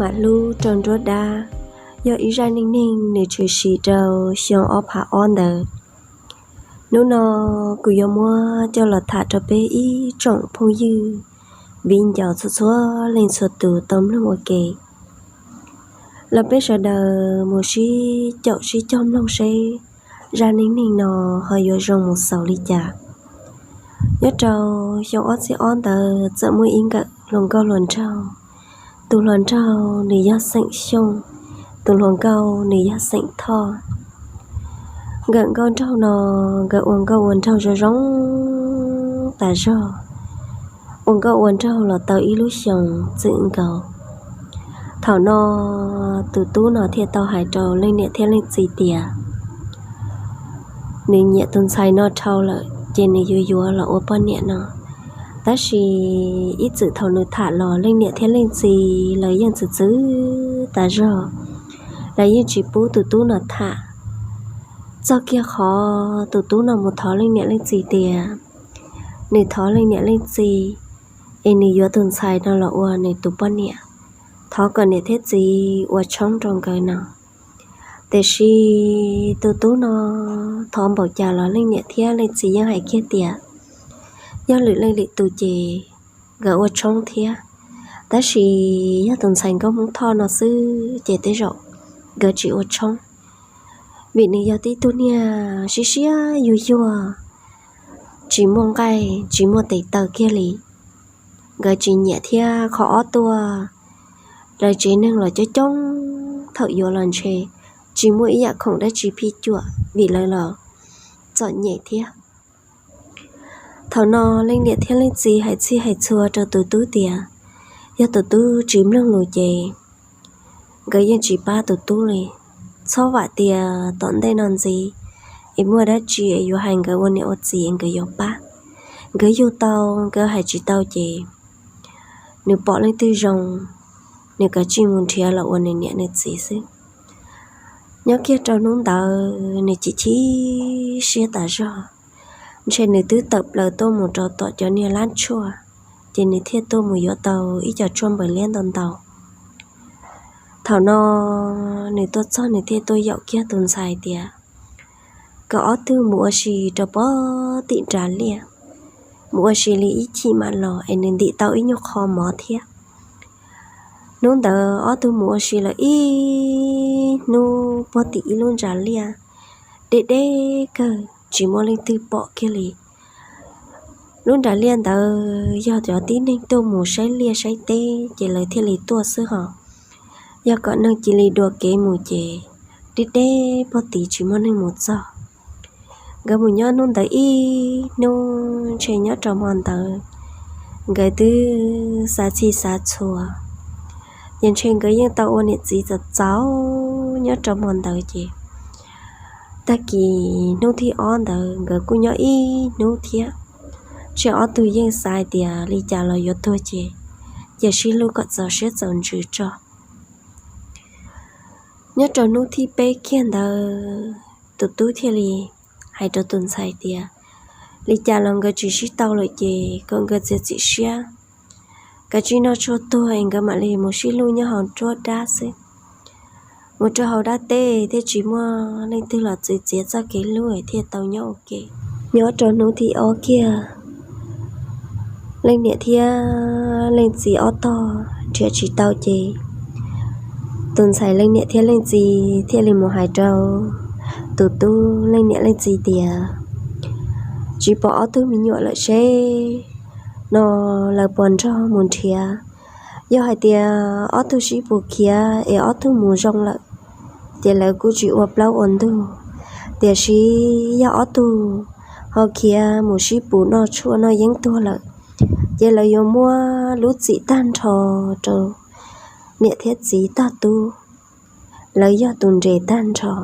Mam hlub rau nruab dab, yog ib zaj neej neeg nws tshwm sim rau xyoo ob phav ob ntawd. Hnub no kuv yuav muab coj los tham rau peb ib tsoom phooj ywg viv ncaus txhua txhua leej txhua tus tau mloog ua ke. Los peb sawv daws mus sib caum sib cog mloog seb zaj neej neeg no ho yuav zoo mus xaus li cas. Nyob rau xyoo ob txhiab ob ntawd txawm muaj ib nkawm hluas nkauj hluas nraug. Tus hluas nraug nws yog xeem Xyooj, tus hluas nkauj nws yog xeem Thoj. Nkawm nkauj nraug no nkawd ua nkauj ua nraug zoo zoo tas zog, ua nkauj ua nraug los tau ib lub xyoos txwm nkaus. Thaum no tus tub no thiaj tau hais rau leej niam thiab leej txiv tias nws nyiam tus ntxhais no dhau lawm ces nws yuav yuav los ua poj niam no. Tab sis ib txwm thaum nws tham los leej niam thiab leej txiv lawv yeej txwv txwv tas zog, lawv yeej tsis pub tus tub no tham. Txog kiag qhov tus tub no mus thov leej niam leej txiv tias nws thov leej niam leej txiv es nws yuav tus ntxhais no los ua nws tus poj niam, thov kom niam thiab txiv ua tshoob rau nkawd no. Tiam sis tus tub no thov npaum cas los leej niam thiab leej txiv yeej hais kiag tias yog lwm leej lwm tus ces nkawd ua tshoob thiab, tab sis yog tus ntxhais nkauj Hmoob Thoj no xwb ces tej zaum nkawd tsis ua tshoob, vim nws yog tib tug niag siab siab yuag yuag, tsis muaj nqaij tsis muaj tes taw kiag li. Nkawd tsis nyiam thiab qhov ob tuaj, lawv tsev neeg los coob coob, thaum yuav los ntshe tsis muaj ib yam khoom dab tsi phij cuam vim lawv los txom nyem thiab. Thaum no leej niam thiab leej txiv hais txhij hais txhua rau tus tub tias yog tus tub tsis mloog lus ces nkawd yeej tsis pab tus tub li. Txhob vam tias tom ntej no ntxiv es muaj dab tsi es yuav hais nkawd ua niam ua txiv es nkawd yuav pab. Nkawd yug tau, nkawd hais tsis tau ces nws pom leej twg zoo, nws kav tsij mus nrhiav los ua nws niam nws txiv xwb. Nyob kiag rau hnub ntawd nws chim chim siab tas zog, ntshe nws twb tawm plaws tuaj mus rau tom cov niag lab tshuaj, ces nws thiaj tuaj mus yuav tau ib co tshuaj npaws liab ntau ntau. Thaum no nws tuaj txog nws thiaj tuaj yaum kiag tus ntxhais tias kom ob tug mus ua si rau pob tim nras liaj, mus ua si li ib chim mam los es nws ntim tau ib nyuag qho mov thiab. Hnub ntawd ob tug mus ua si lawm ib hnub puag tim ib lub nras liaj, deb deb kawg tsis muaj leej twg pom kiag li. Lub nras liaj ntawd yog cov tib neeg tuaj mus saib liaj saib teb ces lawv thiaj li tuaj xwb hos, yog kom neeg cia li dua kev mus ces deb deb puag tid tsis muaj neeg mus txog. Nkawd mus nyob hnub ntawd ib hnub ntshe nyob rau hmo ntawd nkawd twb xav txhij xav txhua, ces ntshe nkawd yeej tau ua niam txiv txaus txaus nyob rau hmo ntawd ces tag kis hnub thib ob ntawd nkawd kuj nyob ib hnub thiab. Ntshe ob tug yeej xav hais tias li cas los yuav tuag ces cia sib hlub kom txaus siab txaus ntsws tso. Nyob rau hnub thib peb kiag ntawd tus tub thiaj li hais rau tus ntxhais tias li cas los nkawd tsis sib tau lawm ces kom nkawd txiav txim siab, kav tsij noj tshuaj tuag es nkawd mam li mus sib hlub nyob hauv nruab dab xwb. Mus rau hauv dab teb thiaj tsis muaj leej twg los txwv txiav txoj kev hlub thiaj tau nyob ua ke. Nyob rau hnub thib ob kiag, leej niam thiab leej txiv ob tog nrhiav tsis tau ces tus ntxhais leej niam thiab leej txiv thiaj li mus hais rau tus tub leej niam leej txiv tias tsis pom ob tug me nyuam lawm seb no lawv puas nrog mus nrhiav. Yog hais tias ob tug sib pus khiav es ob tug mus zoo lawm ces lawv kuj tsis ua plaub ua ntug, tiam sis yog ob tug ho khiav mus sib pus noj tshuaj noj yeeb tuag lawm ces lawv yuav muab lub txim tag nrho rau niam thiab txiv tog tub, lawv yog tus nres tag nrho.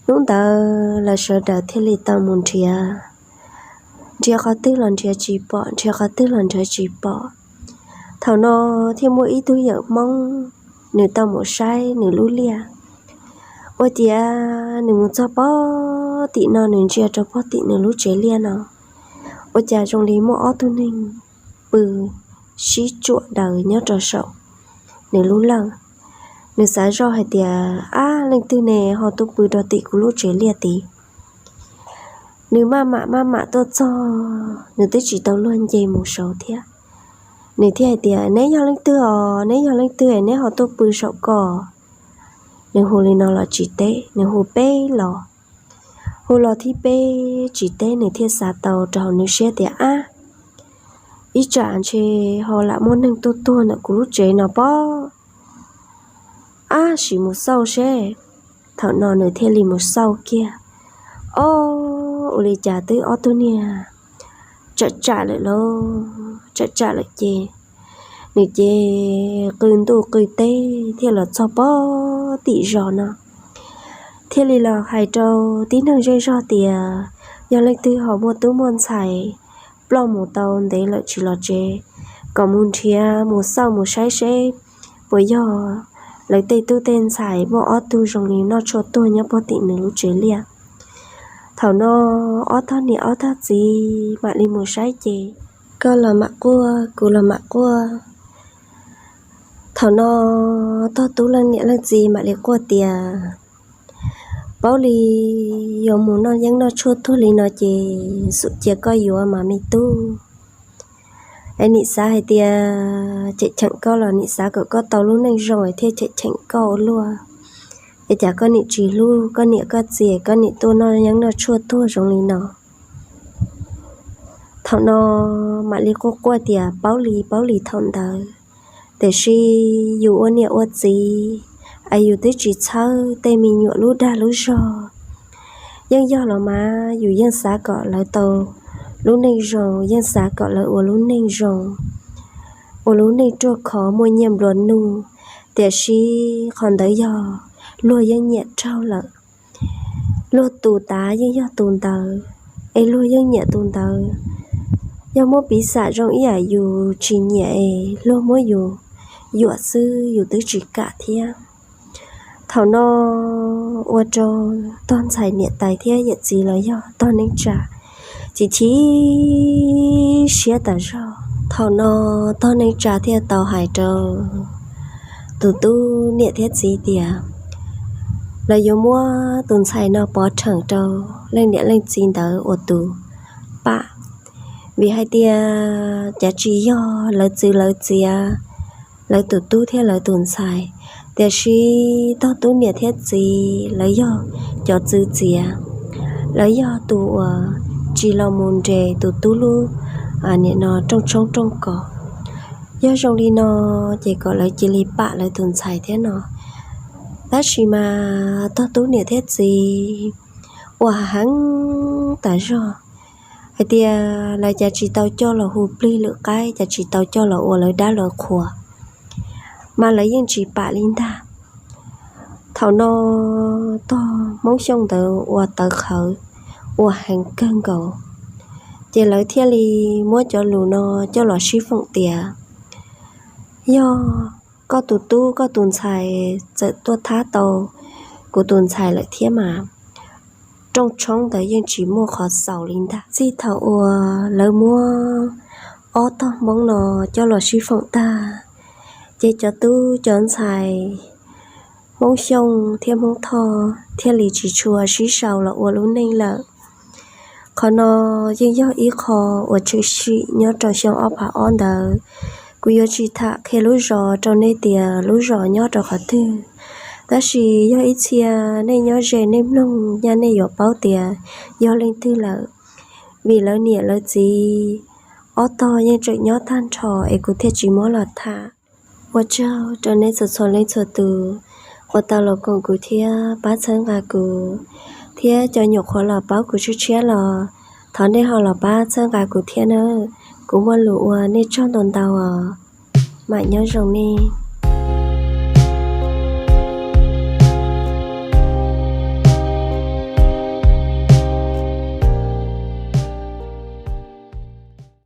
Hnub ntawd lawv sawv daws thiaj li tau mus nrhiav, nrhiav qhov twg los nrhiav tsis pom, nrhiav qhov twg los nrhiav tsis pom. Thaum no thiaj muaj ib tug yawm Hmoob, nws tau mus saib nws lub liaj. Ua ciav nws mus txog pob tim no nws ntsia rau pob tim nws lub tsev liaj no, ua cas zoo li muaj ob tug neeg pw sib tsuam daws nyob rau saum nws lub lawj. Nws xav zoj hais tias, ab, leej twg ne ho tuaj pw rau tim kuv lub tsev liaj tid? Nws maj mam maj mam tuaj txog, nws twb tsis tau luag nce mus saud thiab. Nws thiaj hais tias, neb yog leej twg os? Neb yog leej twg es neb ho tuaj pw saum ko? Nws hu li no los tsis teb, nws hu peb los, hu los thib peb tsis teb, nws thiaj xav tau rau hauv nws siab tias, ab, ib tsam ntshe ho lam muaj neeg tuaj tuag ntawm kuv lub tsev no pob. Ab, sim mus xauj seb. Thaum no nws thiaj li mus xauj kiag. Ob, ua li cas twb ob tug niag tsam tsam lawm lauj, tsam tsam lawm ces nws ces qw ntuj qw teb thiaj los txog pob tim zos no, thiaj li los hais rau tib neeg zej zog tias, yog leej twg ho muaj tub muaj ntxhais ploj mus tau ntev lawm tsis los tsev, kom mus nrhiav mus xauj mus saib seb puas yog lawv tej tub tej ntxhais, muaj ob tug zoo li noj tshuaj tuag nyob pog tim nws lub tsev liaj. Thaum no ob tog niam ob tog txiv mam li mus saib ces koj los mam quaj, kuv los mam quaj. Thaum no tog tub leej niam leej txiv mam li quaj tias, paub li yuav mus noj yeeb noj tshuaj tuag li no ces xum cia koj yuav mas me tub. Es nim xav hais tias cheem cheem koj los nim xav kom koj tau lub neej zoo thiaj cheem cheem koj ua luaj. Es cas koj nim tsis hlub koj niam koj txiv, koj nim tuaj noj yeeb noj tshuaj tuag zoo li no? Thaum no mam li quaj quaj tias paub li paub li thaum ntawd, tiam sis yus ua niam ua txiv es yus twb tsis txhawb tej me nyuam lub dag lub zog. Yeej yog los mas yus yeej xav kom lawv tau lub neej zoo, yeej xav kom lawv ua lub neej zoo, ua lub neej ruaj khov muaj nyiaj nplua nuj, tiam sis qhov ntawd yog luag yeej nyiam raug lawm. Luag tus tav yeej yog tus ntawd, es luag yeej nyiam tus ntawd. Yog muab piv xam zoo ib yam yus tsis nyiam es luag muab yus yuam xwb yus twb tsis kam thiab. Thaum no ua rau tog ntxhais niam tais thiab yawm txiv los yog tog neej tsa chim chim siab tas zog. Thaum no tog neej tsa thiaj tau hais rau tus tub niam thiab txiv tias lawv yuav muab tus ntxhais no pov rheem rau leej niam leej txiv ntawd ua tus pam, vim hais tias cav tsis yog lawv txwv lawv txiav lawv tus tub thiab lawv tus ntxhais, tiam sis tog tub niam thiab txiv lawv yog cov txwv txiav, lawv yog tus uas tsis los mus nres tus tub lub, nim no rooj tshoob rooj kos. Yog zoo li no ces kom lawv cia li pam lawv tus ntxhais thiab no. Tab sis mas tog tub niam thiab txiv ua heev tas zog hais tias lawv cav tsis tau coj los hu plig lwm qaib, cav tsis tau coj los ua lawv dab lawv qhuas, mas lawv yeej tsis pam li ntag. Thaum no tog Hmoob Xyooj ntawd ua tawv qhawv ua heev kawg nkaus, ces lawv thiaj li muab cov lus no coj los sib foom tias, yog koj tus tub koj tus ntxhais txawm tuaj thab tau kuv tus ntxhais lawm thiab mas rooj tshoob ntawd yeej tsis muaj qhov xaus li ntag. Txij thaum uas lawv muab ob tog Hmoob no coj los sib foom tag, ces cov tub cov ntxhais Hmoob Xyooj thiab Hmoob Thoj thiaj li tsis tshua sib sau los ua lub neej lawm. Qhov no yeej yog ib qho uas tshwm sim nyob rau xyoo ob phav ob ntawd. Kuv yuav tsis tham qhia lub zos rau nej tias lub zos nyob rau qhov twg, tab sis yog ib txhia nej nyob ze nej mloog nyaj nej yuav paub tias yog leej twg lawm, vim lawv niam lawv txiv ob tog yeej tseem nyob tag nrho es kuv thiaj tsis muab los tham. Ua tsaug rau nej txhua txhua leej txhua tus uas tau los koom kuv thiab pab txhawb nqa kuv, thiab cov nyuam qhuav los paub kuv tshiab tshiab los thov nej ho los pab txhawb nqa kuv thiab nawb. Kuv muaj lus ua nej tsaug ntau ntau os. Mam nyob zoo nej.